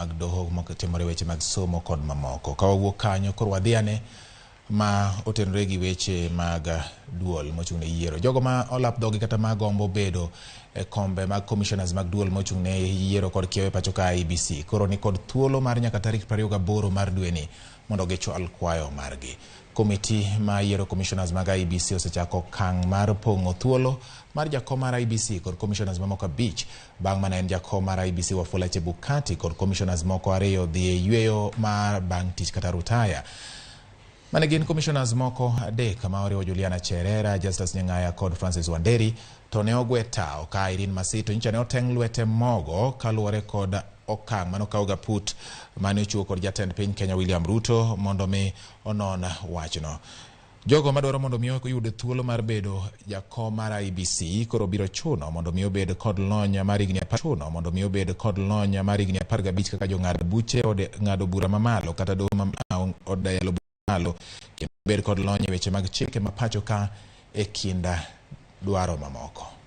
Mag doho motimore weche mag somo kod mamoko. Ka wawuok kanyo koro wadhi ane ma otenore gi weche mag duol mochung' ne yiero. Jogo ma olap dhogi kata ma gombo bedo e kombe mag commissioners mag duol mochung' ne yiero kod kiewo e pacho ka IEBC koro ni kod thuolo mar nyaka tarik 28 mar dweni mondo gichwal kwayo margi. Komiti ma yiero commissioners mag IEBC osechako okang' mar pong'o thuolo mar jakom mar IEBC kod commissioners mamoko 5 bang' mane en jakom mar IEBC Wafula Chebukati kod commissioners moko 2 dhi e yweyo mar bang' tich kata rutaya. Mane gin commissioners moko 3 ma oriwo Juliana Cherera, Justus Nyang'aya kod Francis Wanderi to ne ogwe tawo ka Irene Masito nyicha ne oteng' lwete mogo kaluwore kod okang' mane okaw gaput mane ochiwo kod jatend piny Kenya William Ruto mondo mi onon wachno. Jogo madwaro mondo mi oyud thuolo mar bedo jakom mar IEBC koro biro chuno mondo mi obed kod lony mar higni apar chuno mondo mi obed kod lony mar higni 15 kaka jong'ad buche od ng'ado bura mamalo kata doho ma od yalo malo kendo bed kod lony e weche mag chike ma pacho ka e kind dwaro mamoko.